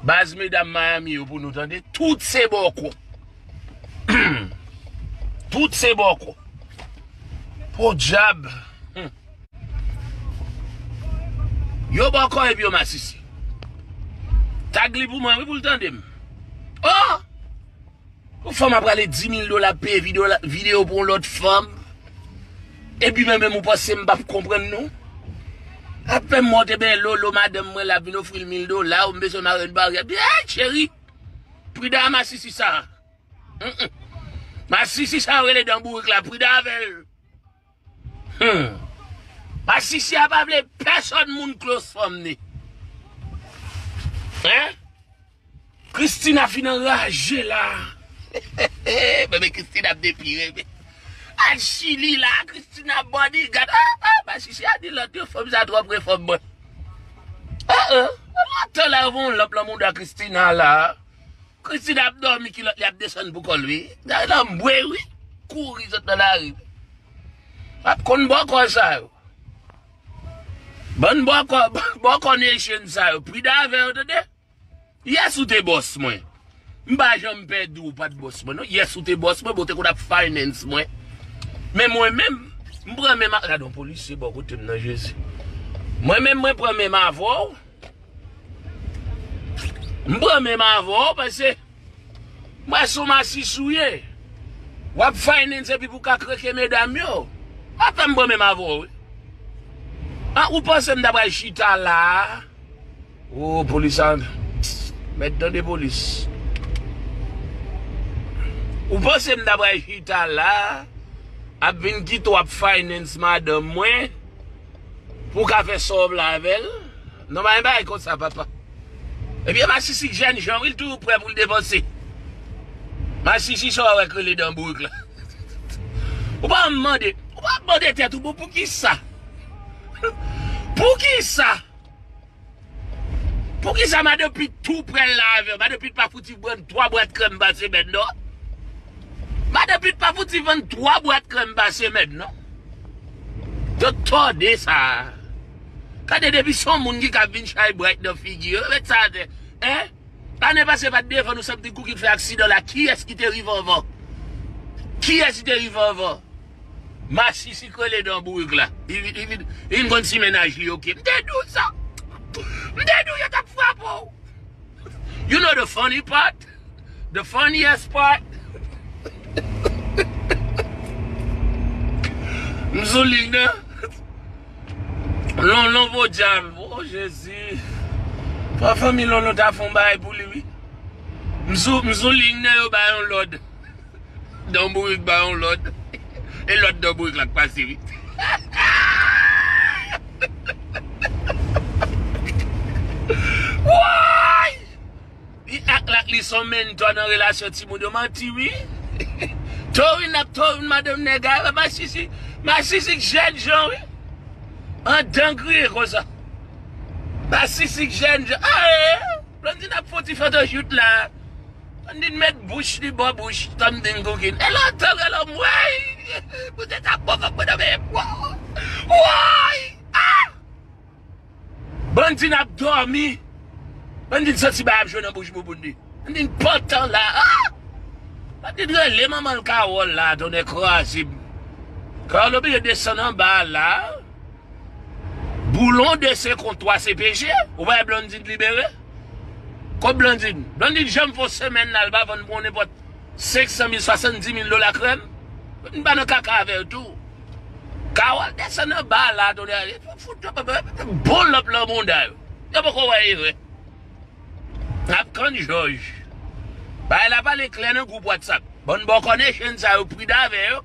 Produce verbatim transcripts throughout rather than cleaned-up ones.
Baz medam Miami yo pou nou tande. Tout se bòkò. Tout se bòkò. Podyab. Hmm. Yo bòkò epi yo masisi. Tag li pou mwen, wi, pou l tande m. Oh! Yon fanm ap rale di mil dola, peye videyo, videyo pou yon lòt fanm. Epi mwen menm, ou panse m p ap konprann nou? Apèn m monte ben Lolo, madanm mwen la vin ofri l mil dola, ou m bezwen mare l baryè. Byen, cheri, pridan a masisi sa. Mm, mm. Masisi sa yo rele dan bourik la, pridan avè l. Hmm. Masisi a pa vle pèsòn moun close fanm ni. Hein? Christina fin anraje la. Bebe Christina ap depire. Al Chili la, Christina bodyguard. Ah, ah, masisi a di lòt yo fanm sa twò pre fanm mwen. Ah, ah. Lontan la, yo voye yon lanp lan mouda Christina la. Christina ap dòmi, kilòt li ap desann pou kò l, wi. Gade lanbwe, wi. Kouri sot nan lari. Ap konn bòkò sa yo. Bann bòkò, bòkò nation sa yo. Pridan avè yo, tande. Yès ou te bòs mwen. M pa janm pè di w pa t bòs mwen, non. Yès ou te bòs mwen, bon, ou te konn ap finance mwen. Men mwen menm, m pran menm a, gade yon polisye bò kote m nan, Jezi. Mwen menm, mwen pran menm avè w. M pran menm avè w, paske m wè se yon masis ou ye. W ap finance epi pou ka kreke medam yo. W ap fè m pran menm avè w, wi. An, ou panse m ta pral chita la a? O, polis a. Mèt tande polis. Ou panse m ta pral chita la a, ap vin kite w ap finance madanm mwen? Pou w ka fè sa w vle avè l. Non, pa gen bagay konsa, papa. Ebyen, masisi k jènjan, wi, l toujou prè pou l depanse. Masisi sa w wè k rele dan bourik la. Ou pa mande, ou pa mande tèt ou, bon, poukisa? Poukisa? Poukisa madan Pit tou prè la avè w? Madan Pit pa fouti vann twa bwat krèm pa semèn, non. Madan Pit pa fouti vann twa bwat krèm pa semèn, non. Yo tòde sa. Gade depi se yon moun ki ka vin chay bright nan figi yo, yo met sa atè. Hein? Ane pase pa t devan nou santi kou ki t fè aksidan la. Kiyès ki te rive anvan? Kiyès ki te rive anvan? Masisi k rele dan bourik la. Li vin, li vin, li vin konn si mennaj li oke. M te di w sa. M te di w yo t ap frape w. You know the funny part? The funniest part? M sou liy nan. Lonlon podyab. Oh, Jezi. Fò fanmi Lonlon ta fè yon bagay pou li, wi. M sou, m sou liy nan, yo ba yon lòd. Dan bourik ba yon lòd. E lòd dan bourik la k pase, wi. Woy! Li ak lak li se yon mentò nan relasyon timoun yo, manti, wi. Torin ap torin madanm nèg a, masisi, masisi k jènjan, wi. Andan griyen konsa. Masisi k jènjan. Aye! Blondine ap fè yon ti photoshoot la. Blondine met bouch li bò bouch Something Cooking. E lè w tande lòm, woy! Pou se sa bon fòk mwen nan men pwa. Woy! Ah! Blondine ap dòmi. Blondine santi bagay ap jwe nan bouch bouboun li. Blondine pantan la. Ah! Blondine rele manman l Kawòl la, tonnè kraze m. Kawòl oblije desann anba la. Boulon de se kont twa se peche. Ou pa wè Blondine libere? Kot Blondine? Blondine janm fè yon semèn la, l pa vann pou yon nenpòt senk san mil, swasanndis mil dola krèm. M pa nan kaka avè yo tou. Kawòl desann anba la, tonnè, fout bon lanp lan mouda yo. Yo poko wè erè. N ap tann jòj. Bagay la pale klè nan gwoup WhatsApp. Bann bòkò nation sa yo pridan avè yo.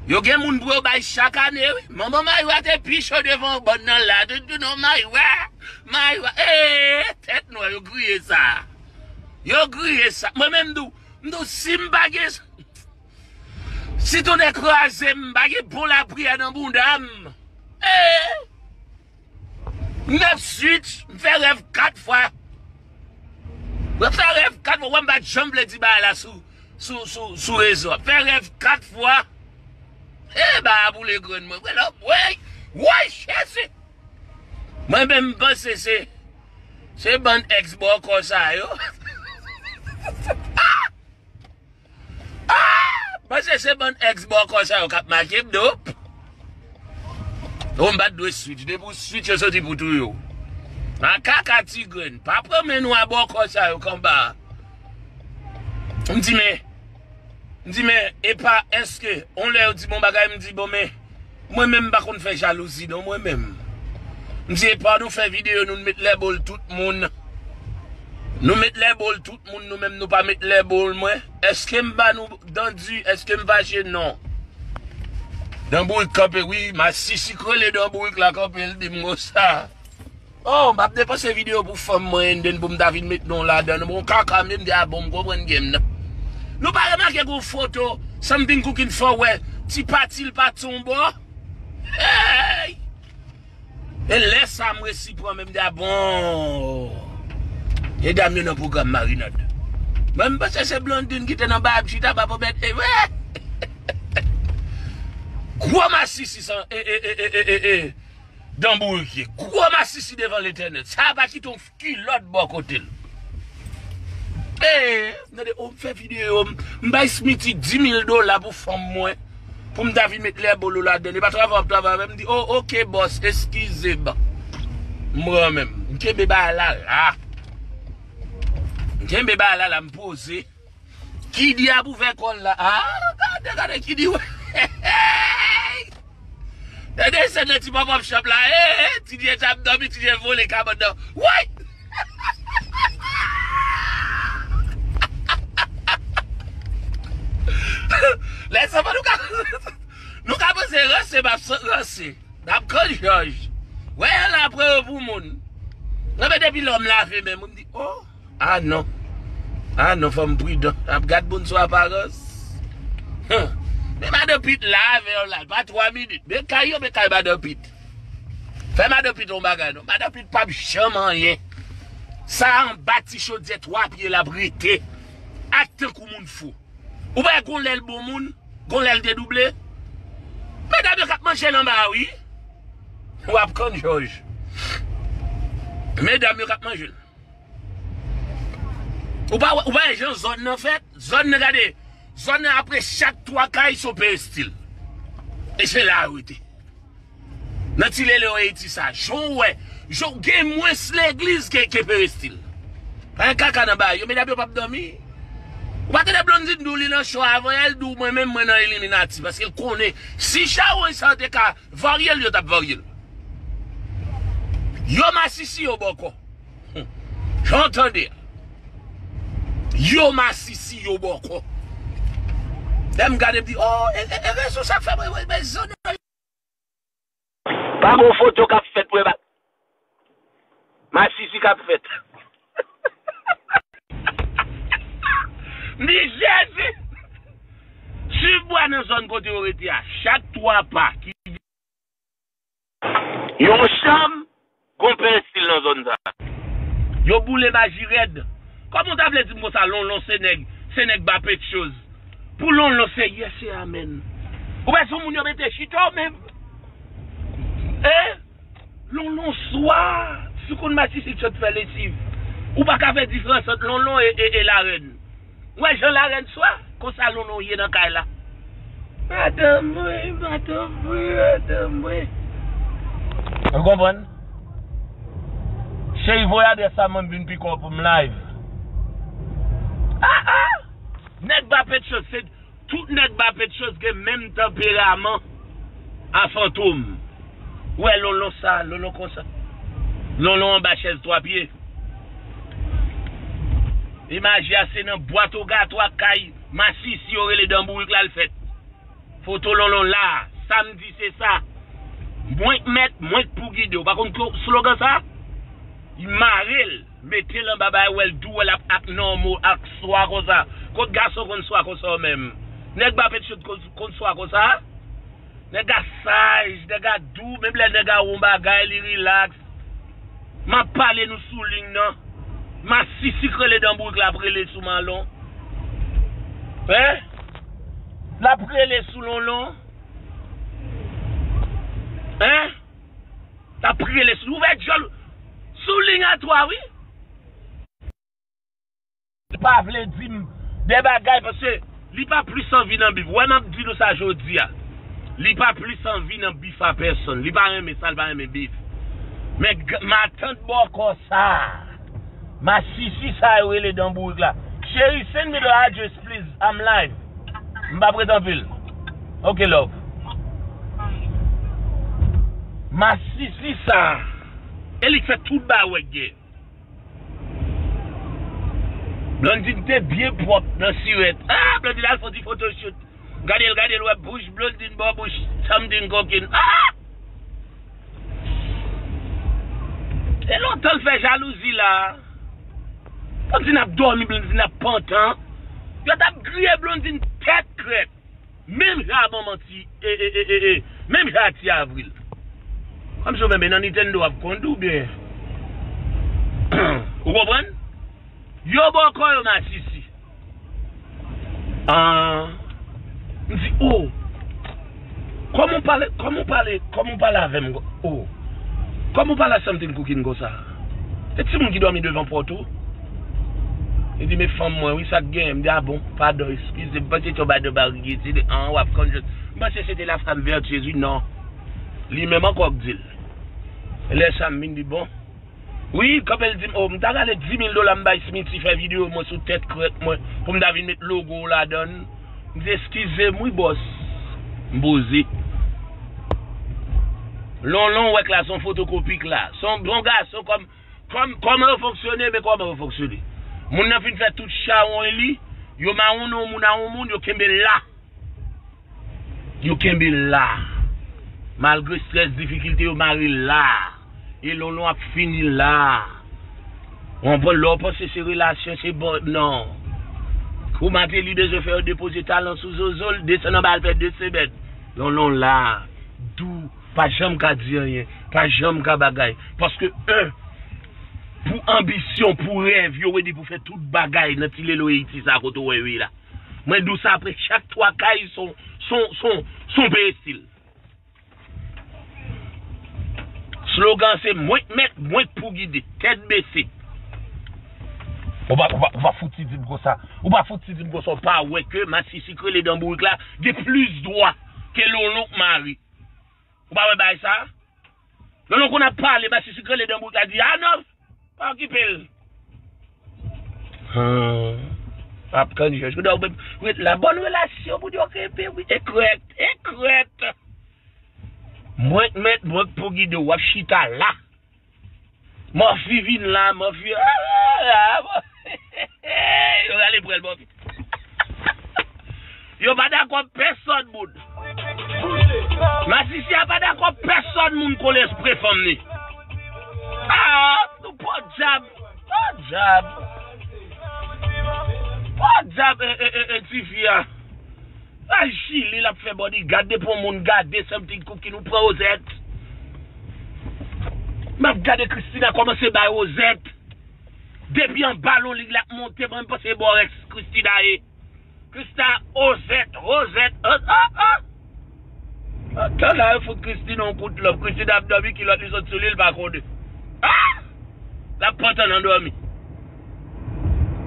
Yo gen moun pou yo bay chak ane, wi. Manman Maywa te pi cho devan bann nan la. Tout, tout, non, Maywa. Maywa. Ee, tèt nwè, yo griye sa. Yo griye sa. Mwen menm, m di w, m di w, si m pa gen, si tonnè kraze m, m pa gen bon lapriyè nan bounda m. Ee. Nèf switch, m fè rèv kat fwa. Mwen fè rèv kat fwa, wè m pa t janm vle di bagay la sou, sou, sou, sou rezo a. Fè rèv kat fwa. E bagay a boule grenn mwen. Wè lò, woy, woy, Jezi! Mwen menm m panse se, Se bann ex bòkò sa yo. Ah! Paske se bann ex bòkò sa yo k ap make m dop. Ou m pa t dwe switch. Depi w switch, yo soti pou touye w. Nan kaka ti grenn. Pa pran men nou a bòkò sa yo k anba a. M di men, m di men, epa èske, on lè yo di bon bagay, m di bon men, mwen menm m pa konn fè jalouzi non, mwen menm. M di epa nou fè videyo, nou met lèbol tout moun. Nou met lèbol tout moun, nou menm nou pa met lèbol mwen. Èske m ba nou dan di, èske m fache? Non. Dan bourik kanpe, wi, masisi k rele dan bourik la kanpe, l di m konsa. Oh, m ap depanse videyo pou fanm mwen, and then pou m ta vin met non ladan. Bon, kaka, m di, a bon, m konprann game nan. Nou pa remake gon foto, something cooking for wè, ti pati l pati yon bò. Hey! E lè sa m resi pran, men m di, a bon. Medam yo nan pwogram marinad. Mwen, m panse se Blondine ki te nan bab chita, pa pwomèt, e, gwo masisi san, e, e, e, e, e, e, e. Dan bourik ye. Gwo masisi devan Letènèl. Sa a pa kite yon kilòt bò kote l. Ee, tande, o, m fè videyo, m, m bay Smithy dis mil dola pou fanm mwen, pou m ta vin met lèbolo ladan. E pa travay w ap travay avè m, m di, o, oke, bòs, eskize m. M pran men m. M kenbe bagay la la. M kenbe bagay la la, m poze. Kidi ap ouvè kò l la. Ah, gade, gade Kidi wè. Gade sèn nan ti pop-up shop la. Eh, eh, Kidi ap dòmi, Kidi vole kabann nan. Woy! Lè sa nou ka, nou ka panse ranse, m ap ranse. N ap kanjòj. Wè, yon la pran yo pou moun. Nan men depi lè m lave men m, m di, o, a non. A non, fò m pridan. N ap gad moun sou aparans. Huh. Men madan Pit lave yo la, pa twa minit. Men kay yo, men kay madan Pit. Fè madan Pit yon bagay non. Madan Pit p ap janm anyen. Sa anba ti chodyè twa pye l ap rete. Ak tankou moun fou. Ou pa wè gon lè l bon moun, gon lè l dedouble. Medam yo k ap manje l anba a, wi. W ap kanjòj. Medam yo k ap manje l. Ou pa wè, ou pa wè jan zòn nan fèt? Zòn nan, gade, zòn nan apre chak twa kay se yon perestil. E se la yo rete. Nan ti lele Ayiti sa, jan w wè, jan w gen mwens legliz ke, ke perestil. Pa gen kaka nan bagay yo, medam yo p ap dòmi. Ou pa tande Blondine di w li nan cho avan yè, l di w mwen menm mwen nan Illuminati, paske l konnen si chawony sa yo te ka varye l, yo t ap varye l. Yo masisi, yo bòkò. Jan w tande a. Yo masisi, yo bòkò. Lè m gade, m di, o, e, e, e rezon sa k fè mwen, mwen, mwen zòn. Pa gon foto k ap fèt pou e pa. Masisi k ap fèt. M di Jezi! Swiv bwa nan zòn kote yo rete a. Chak twa pa ki yon chanm, gon perestil nan zòn sa. Yo boule maji rèd. Kòman w ta vle di m konsa, Lonlon se nèg, se nèg ba Petchoz? Pou Lonlon se yès e amèn. Ou wè se yon moun yo mete chita w menm. E Lonlon swa, si w konn masisi k sot fè lesiv, ou pa ka fè diferans ant Lonlon e, e, e larèn. Ou wè jan larèn swa, konsa Lonlon ye nan kay la. Madanm mwen, madanm mwen, madanm mwen. Ou konprann? Cheri, voye adrès la, mwen vin pike w pou m live. Ah, ah! Nèg ba Petchoz, se tout nèg ba Petchoz gen menm tanperaman a Fantom. Ou wè Lonlon sa, Lonlon konsa. Lonlon anba chèz twa pye. Imaj la se nan bwat ogatwa kay masisi yo rele dan bourik la l fèt. Foto Lonlon la, sa m di se sa. Mwen k mèt, mwen k pou gide. Ou pa konn slogan sa? Li mare l, mete l anba bagay, wè l dou, wè l ap ak nòmo, ak swa konsa. Kot gason konn swa konsa w menm? Nèg ba Petchoz konn, konn swa konsa? Nèg a saj, nèg a dou, menm lè nèg a won bagay, li rilaks. M ap pale nou sou liy nan. Masisi k rele dan bourik la ap rele sou Lonlon. Hein? L ap rele sou Lonlon. Hein? L ap rele sou, ouvè djòl sou liy a twa, wi. pa vle di m de bagay, paske li pa plis anvi nan bif. Wè, m ap di nou sa jodi a. Li pa plis anvi nan bif a pèsonn. Li pa renmen sa, li pa renmen bif. Men g- matant bòkò sa a, masisi sa yo rele dan bourik la. Cheri, send me the address, please. I'm live. M p ap ret anpil. Ok, love. Masisi sa a. E li k fè tout bagay wè gen. Blondine te byen pwòp nan sirèt. Ah, Blondine al fè yon ti photoshoot. Gade l, gade l, wè bouch Blondine, bò bouch something kokin. Ah! E lontan l fè jalouzi la. Blondine ap dòmi, Blondine ap pantan. Yo t ap griye Blondine tèt krèt. Menm jan a manman ti, e, e, e, e, e, menm jan a ti Avril. Kòmsi w menm e nan Nintendo w ap kondi oubyen? Ou konprann? Yo bòkò yo masisi. Ah, m di, oh, kòman w pale, kòman w pale, kòman w pale avè m, oh, kòman w pale a something kokin konsa? E timoun ki dòmi devan pòt ou? Li di, men fanm mwen, wi, sa k genyen? M di, a bon, padon, eskize, m panse se yon bagay de marye, ti de, an, w ap konn jwenn. M panse se te la femme vertueuse, wi, non. Li menm ankò k di l. Lè sa, m vin di, bon. Wi, kanpe l di m, oh, m ta rale di mil dola m bay Smithy fè videyo mwen sou tèt krèt mwen, pou m ta vin met logo w ladan l. M di, eskize m, wi, bòs. M poze. Lonlon, w wè k la, se yon fotokopi k la. Se yon bon gason kòm Kòm, kòman yo fonksyone, men kòman yo fonksyone. Moun nan fin fè tout chawony li, yo mawonn yon moun a yon moun, yo kenbe l la. Yo kenbe l la. Malgre strès, difikilte, yo mare l la. E Lonlon ap fini la. Ou konprann? Lè w panse se relasyon, se bon, non. Kou Martelly bezwen fè yo depoze talan sou zozo l, desann anba al fè de semèn. Lonlon la. Dou. Pa janm ka di anyen, pa janm ka bagay. Paske, en, pou anbisyon, pou rèv, yo redi pou fè tout bagay nan ti lelo Ayiti sa kote w wè yo ye la. Mwen di w sa apre chak twa kay, son, son, son, son perestil. Slogan se mwen k mèt, mwen k pou gide, tèt bese. Ou pa, ou pa, ou pa fouti di m konsa. Ou pa fouti di m konsa, ou pa wè ke masisi k rele dan bourik la gen plis dwa ke Lonlon k mari. Ou pa wè bagay sa? Lonlon konn ap pale, masisi k rele dan bourik la di, a non, pa okipe l. Ap tann jèj. Kounya ou menm, ret la. Bòn relasyon, moun yo kenbe, wi. E krèt, e krèt. Mwen k mèt, mwen k pou gide w, w ap chita la. Mòfi vin la, mòfi, ah, ah, ah, yo rale pran l mòfi. Yo pa dakò pèsòn moun. Masisi a pa dakò pèsòn moun kole espre fanm ni. Ah, nou pòdyab, pòdyab. Pòdyab, e, e, e, e, tifi a. Al chile, l ap fè bodyguard, depi yon moun gade something cooking, ou pran wozèt. M ap gade Christina kòmanse bay wozèt. Depi anba Lonlon l ap monte, mwen panse bò rèks Christina ye. Christina, wozèt, wozèt, an, an, an. Antan la, yo fout Christina yon kout lòp. Christina ap dòmi, kilòt li sot sou li, l pa konnen. Ah! L ap pantan nan dòmi.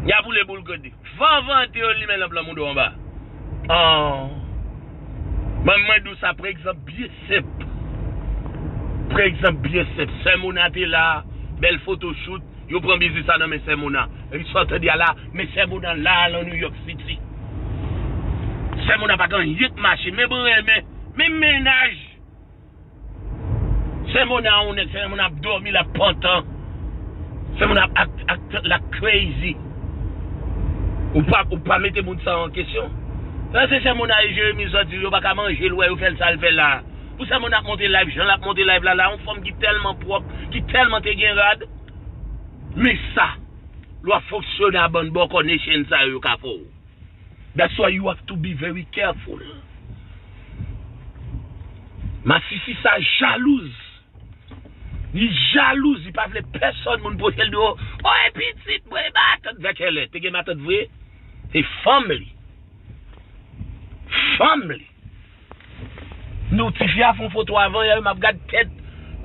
Y a boule boul kote. Van vante yo limen lanp lan moudo anba. An. Ban mwen di w sa, pran egzanp byen senp. Pran egzanp byen senp. Sè Mona te la, bèl photoshoot, yo pran biznis sa nan men Sè Mona. Epi sa w tande a la, men Sè Mona la, la nan New York City. Sè Mona pa gen anyen k mache, men mwen renmen, men mennaj. Sè Mona a yon nèg, Sè Mona ap dòmi, l ap pantan. Sè Mona ap ak, ak, la crazy. Ou pa, ou pa mete moun sa an kesyon. Sa se Sè Mona e Jeremi sòti, yo pa ka manje l, wè yo fè l sa l fè la. Pou Sè Mona ap monte live, jan l ap monte live la, la, yon fanm ki tèlman pwòp, ki tèlman te gen rad. Men sa, lè w ap fonksyone a bann bòkò nation sa yo, yo ka fè w. That's why you have to be very careful. Masisi sa jalouz. Li jalouz, li pa vle pèsòn moun pwoche l di, o, o, e pitit mwen, e matant, vè kèlè. Te gen matant vre? Se fanm li. Fanm li. Nou, tifi a fè yon foto avan yè, m ap gad tèt.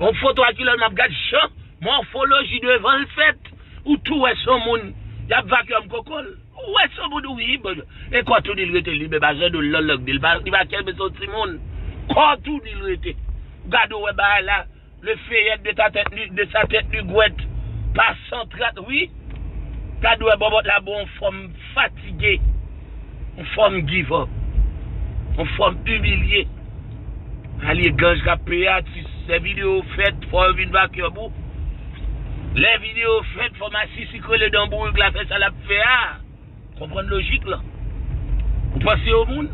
Yon foto a kilè, m ap gad jan mòfoloji devan l fèt. Ou tou wè se yon moun Y ap vakyòm koko l. Ou wè se yon moun wi, bon, e kò tou di l rete li, men pa jan nou l nan lang di l, pa, li pa kenbe se yon timoun. Kò tou di l rete. Gade w wè bagay la, le feyèt de ta tèt li, de sa tèt li gwèt, pa san trat, wi. Gade w wè bòbòt la bon, yon fòm fatige, yon fòm give up, yon fòm imilye. Alye ganj k ap peye atis. Lè videyo fèt, fò yo vin vakyòm ou. Lè videyo fèt, fò masisi k rele dan bourik la fè sa l ap fè a. Konprann lojik lan. Ou panse yo moun?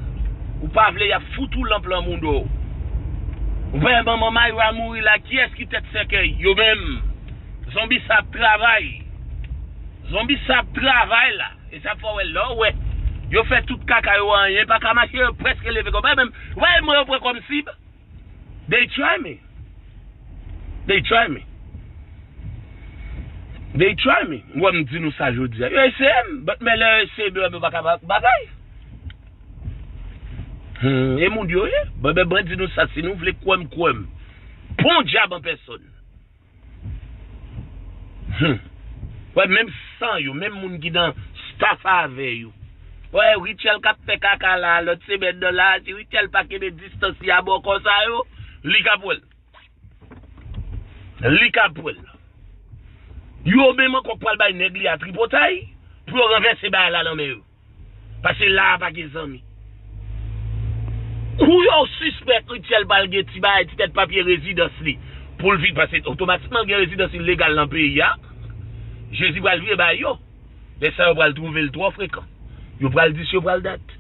Ou pa vle y ap fout ou lanp lan mouda w. Ou pa wè manman Mayra mouri la, kiyès ki tèt sèkèy? Yo menm. Zonbi sa ap travay. Zonbi sa ap travay la. E sa fè w wè lè w wè yo fè tout kaka yo anyen pa ka mache, yo prèske leve kò pa menm. Wè mwen yo pran kòm sib. They try me. They try me. They try me. M wè m di nou sa jodi a. Yo eseye m, but men lè yo eseye m, yo wè m yo pa ka ba- bagay. Hmm, e moun yo ye. Bon, ben, mwen di nou sa, si nou vle kwè m, kwè m. Pon dyab an pèsòn. Hmm. Wè, menm san yo, menm moun ki nan staff avè yo. Wè, Richel k ap fè kaka la, lòt semèn nan la, si Richel pa kenbe distans li a bòkò sa yo, li k ap wè l. Li k ap wè l. Yo menm ankò k pral bay nèg li a tripotay pou yo ranvèse bagay la nan men yo. Paske la a pa gen zanmi. Kou yo sispèk Richel pral gen ti bagay, ti tèt papye rezidans li pou l vin, paske otomatikman l gen rezidans ilegal nan peyi a, Jezi pral vire bay yo. Lè sa yo pral twouve l twò frekan. Yo pral dis, yo pral dat.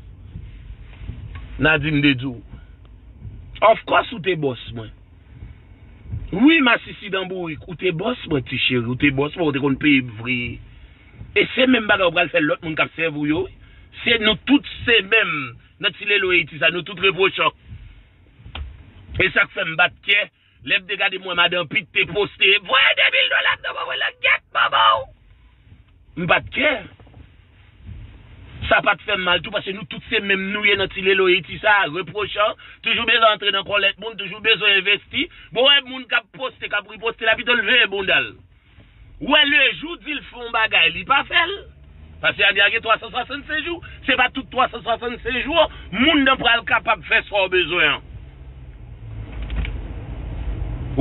Nadine de di w. Of course ou te bòs mwen. Wi, masisi dan bourik, ou te bòs mwen, ti cheri, ou te bòs mwen, ou te konn peye m vre. E se menm bagay ou pral fè lòt moun k ap sèvi w yo, wi. Se nou tout se menm nan ti lelo Ayiti sa, nou tout repwochan. E sa k fè m bat kè, lè m te gade m wè Madan Pit te poste, voye de mil dola m nan mwen, mwen langèt manman w. M bat kè. Sa pa t fè m mal tou, paske nou tout se menm nou ye nan ti lelo Ayiti sa, repwochan, toujou bezwen antre nan kòlèt moun, toujou bezwen envesti. Bon, wè moun k ap poste, k ap riposte la, pito l veye bounda l. Wè, lejou di l fè yon bagay, li pa fè l. Paske ane a gen twa san swasannsenk jou, se pa tout twa san swasannsenk jou an, moun nan pral kapab fè sa w bezwen an.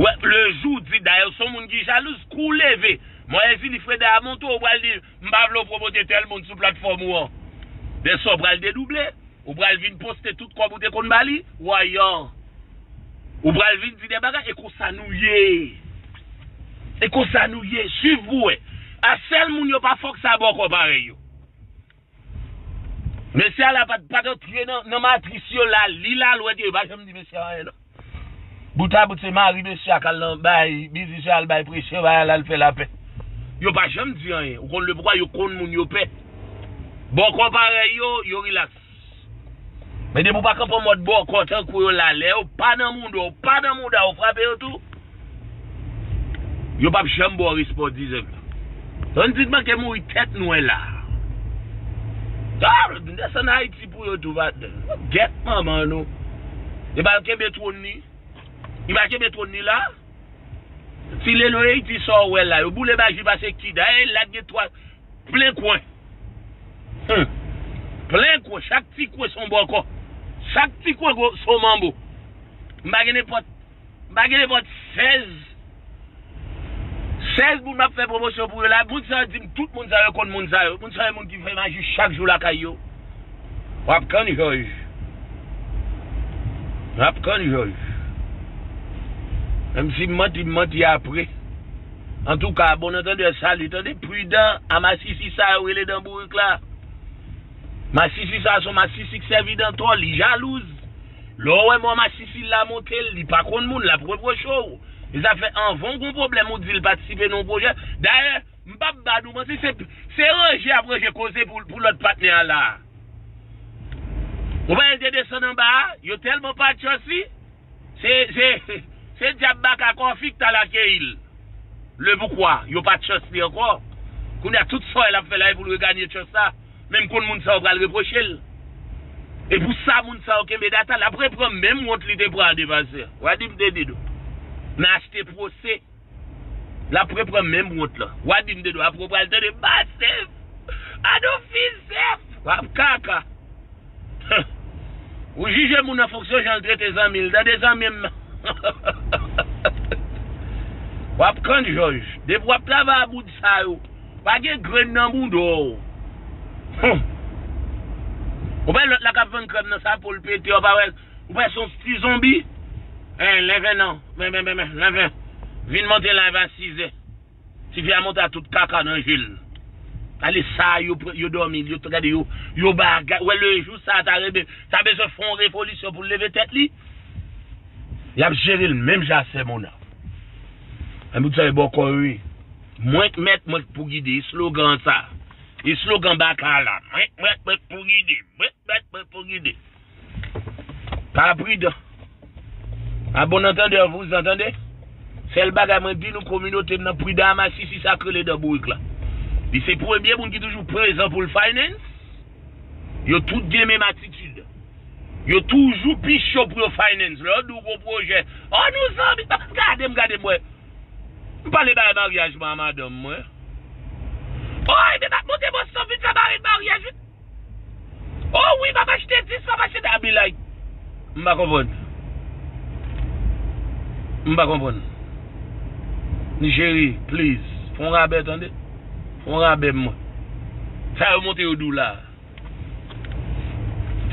Wè, lejou di, dayè, w se yon moun ki jalouz, kou w leve, mwen Ezili Freda a monte, w pral di, m pa vle w pwomote tèl moun sou platfòm ou an. Dèsè w pral dedouble. Ou pral vin poste tout kòb ou te konn ba li? Wayan. Ou pral vin di de bagay, e konsa nou ye. E konsa nou ye. Swiv pou wè. A sèl moun yo pa fòk sa bòkò parèy yo. Mesye a la pa t, pa t antre nan, nan matris yo la, li lalwa di, yo pa janm di mesye a anyen non. Boutabout se mari mesye a k al nan bay, biznis yo al bay preche, bay al, al fè lapè. Yo pa janm di anyen. Ou konn le poukwa yo konn moun yo pè. Bòkò parèy yo, yo rilaks. Men depi w pa kanpe an mòd bòkò tankou yo la, lè yo pa nan mouda w, pa nan mouda w, frape yo tou. Yo p ap janm ba w respè w dizèv la. Yon ti manke mouri tèt nwè la. Ah, desann Ayiti pou yo tou, patnè. Gèt manman nou. Li pral kenbe twòn li. Li pral kenbe twòn li la. Ti lelo Ayiti sa w wè la. Yo boule maji pase kida. E la gen twa plen kwen. Hmm. Plen kwen. Chak ti kwen se yon bòkò. Chak ti kwen se yon manbo. M pa gen nenpòt M pa gen nenpòt sèz, sèz moun m ap fè pwomosyon pou yo la. Moun sa yo di m tout moun sa yo konn moun sa yo. Moun sa yo moun ki fè maji chak jou lakay yo. W ap kann jòj. W ap kann jòj. Menm si m manti, m manti apre. Antouka, bon antandè, sali, tande, pridan a masisi sa yo rele dan bourik la. Masisi sa se yon masisi k sèvi dan tò, li jalouz. Lè w wè mò masisi l la monte l, li pa konn moun, l ap repwoche w. E sa fè anvan w gon pwoblèm, ou di l patisipe nan yon pwojè. Dayè, m p ap ba nou manti, se, se ranje ap ranje koze pou, pou lòt patnè a la. Ou pa wè l te desann anba a, yo tèlman pa trust li. Se, se, se dyab baka kòfi k t al akeyi l. Le poukwa, yo pa trust li ankò. Kounye a, tout sa w wè l ap fè la, e pou l reganye trust la. Men m konn moun sa yo pral repwoche l. E pou sa, moun sa yo kenbe data, l ap reprann menm wont li te pran an de pase. W a di m te di nou. Nan achte pwose, l ap reprann menm wont lan. W a di m te di nou, apre w pral tande, pase. Jije moun an fonksyon jan l trete zanmi l. Tande zanmi m. W ap kann jòj. Depi w ap travay a bout sa yo, pa gen grenn nan bouda w. Hum. Ou pa wè lòt la k ap vann krèm nan sa po l pete, w pa wè, ou pa wè se yon ti zonbi? En, Lenven non. Men, men, men, men, Lenven. Vin monte live a sizè. Tifi a monte a tout kaka nan je l. Ale sa yo pran, yo dòmi, yo gade yo, yo bagay. Wè lejou sa ta rebe, ta bezwen fè yon revolisyon pou l leve tèt li. Y ap jere l menm jan a sè Mona. An bout sa e bòkò yo ye. Mwen k mèt, mwen k pou gide. E slogan sa. E slogan baka la. Mwen k mèt, mwen k pou gide. Mwen k mèt, mwen k pou gide. Pa pridan. A bon antandè, vouzan, tande. Sèl bagay mwen di nou, kominote m nan pridan a masisi sa k rele dan bourik la. Li se premye moun ki toujou prezan pou l finance. Yo tout gen menm atitid. Yo toujou pi cho pou yo finance. Lè yo di w gon pwojè, "Oh, nou zanmi, gade m, gade m, wè." M pale bagay maryaj mwen a madanm mwen. Oh, ebyen, m ap monte Boston vit fè mari m maryaj, wi. Oh wi, m ap achte dis, m ap achte dat. I be like, m pa konprann. M pa konprann. Cheri, please, fè yon rabè, tande. Fè yon rabè mwen. Sa yo monte yo di w la.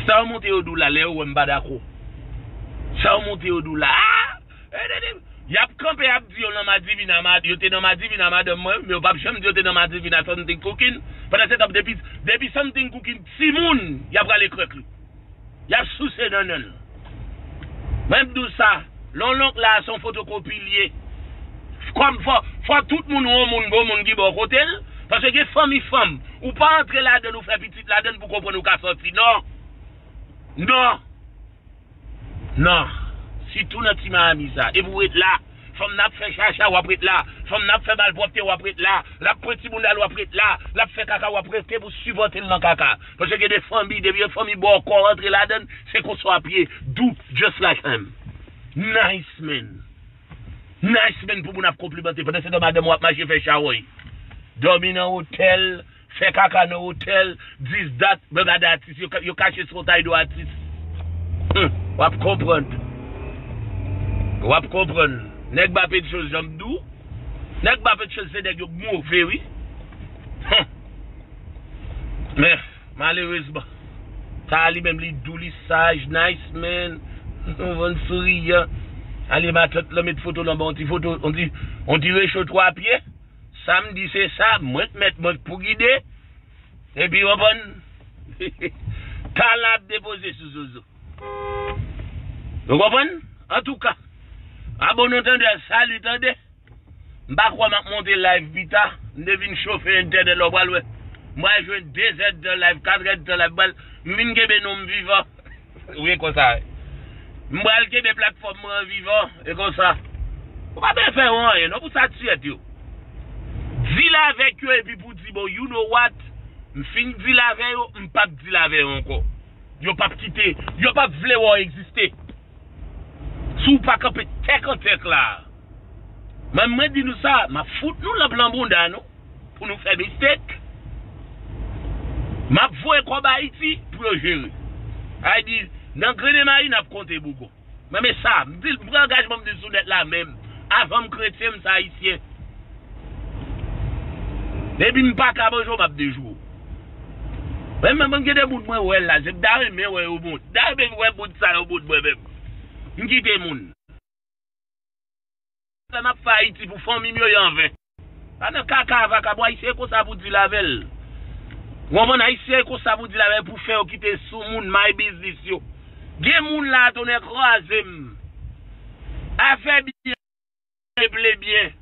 Sa yo monte yo di w la, lè yo wè m pa dakò. Sa yo monte yo di w la. Ah! Eh, eh, eh, y ap kanpe, y ap di yo nan Madivina, mad-, yo te nan Madivina, madanm mwen, men yo p ap janm di yo te nan Madivina, something cooking. Pandan se tan, depi, depi something cooking, timoun, y ap rale krèk li. Y ap souse nan nann. Mwen m di w sa, lonlonk la, se yon fotokopi l ye. Kòm fò, fò tout moun, yon moun, gon moun ki bò kote l, paske gen fanmi fanm, ou pa antre ladann, ou fè pitit ladann pou konprann ou ka sòti. Non. Non. Non. Sitou nan ti Miami sa. Epi w ret la. Fanm nan ap fè chacha, w ap ret la. Fanm nan ap fè malpwòpte, w ap ret la. L ap pran ti bounda l, w ap ret la. L ap fè kaka, w ap rete pou sipòte l nan kaka. Paske gen de fanmi, depi yon fanmi bòkò rantre ladann, se konsa w ap ye. Do just like him. Nice man. Nice man pou moun ap konplimante. Pandan se tan madanm w ap mache fè chawony. Dòmi nan otèl, fè kaka nan otèl, this, that, men gade atis, yo ka-, yo kache sou tay do atis. Hum, w ap konprann. W ap konprann. Nèg ba pe de choz, jan m di w. Nèg ba pe de choz, se nèg yo move, wi. Hum. Men, malerezman, sa a li menm, li dou, li saj, nice man. Yon vann souriyan. Ale matant lan met foto nan ba yon ti foto, yon ti, yon ti recho twa pye. Sa m di se sa, mwen k mèt, mwen k pou gide. Epi, w konprann? Talan ap depoze sou zozo. Nou konprann? Antouka, a bon antandè, sali, tande. M pa kwè m ap monte live pita. M te vin chofe entènèt la, w pral wè. M pral jwenn de zèdtan live, kat èdtan live, m pral, m vin kenbe non m vivan. Ou gen konsa. M pral kenbe platfòm mwen an vivan, e konsa. Ou pa bezwen fè yo anyen, non, pou satisfè tèt yo. Deal avèk yo, epi pou di, bon, you know what? M fin deal avè yo, m p ap deal avè yo ankò. Yo p ap kite, yo p ap vle wè w egziste. Si w pa kanpe tèk an tèk la. Men mwen di nou sa, m ap fout nou lanp lan bounda nou. Pou nou fè mistake. M ap voye kòb Ayiti pou yo jere. Sa vle di, nan grennen mayi, n ap konte bougon. Men, men sa, m di l, m pran angajman, m di l sou nèt la menm. Avan m kretyen, m se ayisyen. Depi m pa ka manje w, m ap dejoure w. Men, men, men, gen de moun mwen wè la, se m ta renmen wè yo bon. M ta renmen wè moun sa yo bon mwen menm. M kite moun. Sa m ap fè Ayiti pou fanmi m yo, yo anven. Pa nan kaka a vakabon, Ayisyen konsa pou deal avè l. Ou konprann, Ayisyen konsa pou deal avè l, pou fè yo kite sou moun, may biznis yo. Gen moun la, tonnè kraze m. Afè byen, regle byen.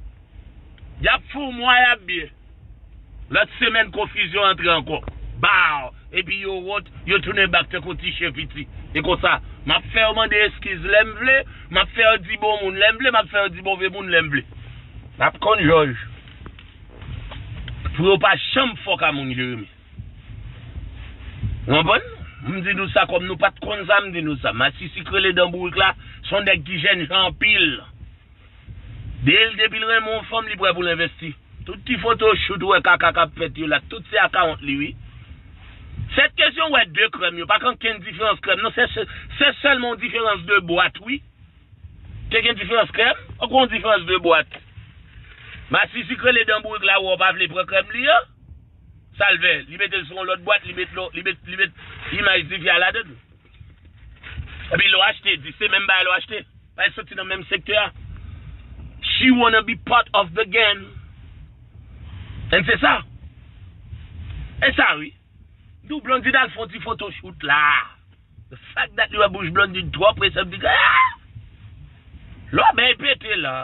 Y ap fè yon mwa, y ap byen. Lòt semèn, konfizyon antre ankò. Baw! Epi yo wont, yo tounen bak tankou ti chen piti. E konsa, m ap fè yo mande eskiz lè m vle, m ap fè yo di bon moun lè m vle, m ap fè yo di move moun lè m vle. M ap konn jòj. Pou yo pa janm fòk a moun, Jeremi. Ou konprann? M di nou sa kòm nou pa t konn sa, m di nou sa. Masisi k rele dan bourik la, se yon nèg ki jènjan anpil. Depi l, depi l renmen yon fanm, li prè pou l envesti. Tout ti foto shoot ou wè kaka k ap fèt yo la, tout se akawont li, wi. Tèt kesyon wè de krèm yo, pa gen okenn diferans krèm non, se, se, se sèlman yon diferans de bwat, wi. Te gen diferans krèm? Okenn diferans de bwat. Masisi k rele dan bourik la, wè w pa vle pran krèm li an? Sa l fè? Li mete l sou yon lòt bwat, li met, li met, li met imaj tifi a ladan l. Epi lè w achte, di se menm bagay lè w achte. Bagay soti nan menm sektè a. She wanna be part of the game. And se sa. E sa wi. Di w Blondedy al fè yon ti photoshoot la. The fact that li wè bouch Blondedy twò prese, ap di, ah! Lò bèy pete la.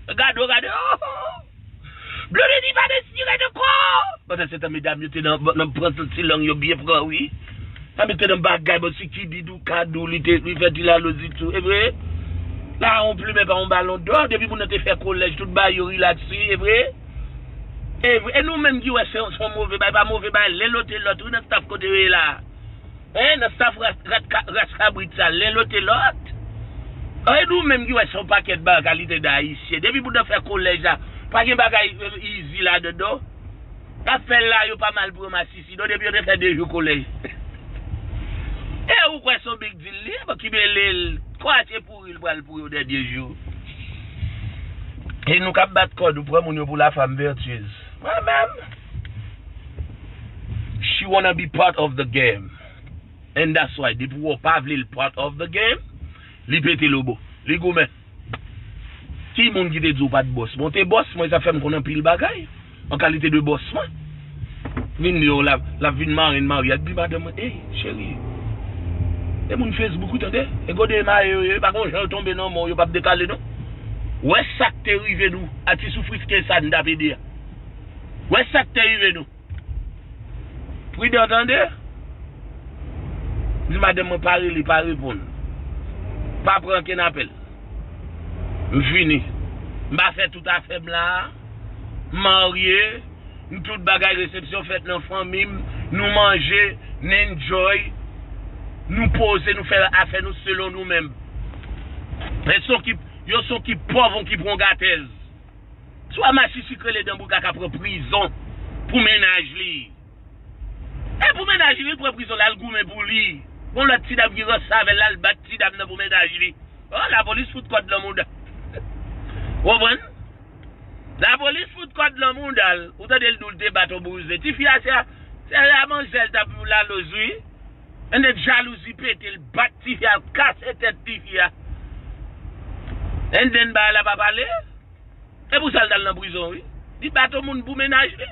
Gade w, gade w. Blondedy pa desire de kò. Pandan se tan medam yo te nan, nan pran ti lang yo byen pran, wi. Sa mete nan bagay, bon, si ki di dou ka dou, li te, li fè ti lalozi tou, e vre? La, yon plimen pa yon balon dò, depi moun nan te fè kolèj, tout bagay yo relax, wi, e vre? E vre? E nou menm ki wè se yon, se yon move bagay, pa move bagay, len lote lòt, wi, nan staff kote yo ye la. Hein, nan staff ras, rat ka, ras kabrit sa, len lote lòt. E nou menm ki wè se yon pakèt bagay kalite de Ayisyen, depi moun nan fè kolèj la, pa gen bagay, euh, easy ladan, non. Afè la, yo pa mal pou yo masisi, non, depi yo te fè de jou kolèj. E ou kwè se yon big deal li ye, bon, ki mele l, kwache pouri l pral pou yo dènye jou. E nou k ap bat kò nou, pran moun yo pou la femme vertueuse. Mwen menm, she wanna be part of the game. And that's why, depi w pa vle l part of the game, li pete lobo. Li goumen. Ki moun ki te di w pa t bòs? Bon, te bòs mwen, sa fè m konn anpil bagay. An kalite de bòs mwen. Vin di w, l ap, l ap vin marenn maryaj. Di madanm mwen, ey, cheri. E moun Facebook, wi, tande. E gode maye yo ye, pa gon jan yo tonbe nan men w, yo p ap dekale, non. Wè sa k te rive nou, atis ou friske sa n t ap ede a. Wè sa k te rive nou. Pridan, tande. Di madanm mwen pa rele, pa reponn. Pa pran okenn apèl. M fini. M pa fè tout afè m la. M marye. M tout bagay, resepsyon fèt nan fanmi m. Nou manje, n enjoy. Nou poze, nou fè afè nou selon nou menm. Men se yon ki, yo se yon ki pòv, yon ki pwongatèz. Swa masisi k rele dan bourik la ka pran prizon pou mennaj li. E pou mennaj li, li pran prizon, l al goumen pou li. Gon lòt ti dam ki ranse avè l, l al bat ti dam nan pou mennaj li. Oh, lapolis fout kòd nan mouda. Ou konprann? Lapolis fout kòd nan mouda l. Ou tande l di w l te bat yon bouzen. Tifi a, se a, se a manzè l t ap laloz, wi. And then jalouzi pete, l bat tifi a, l kase tèt tifi a. And then bagay la pa pale. E pou sa l t al nan prizon, wi. Li bat yon moun pou mennaj li.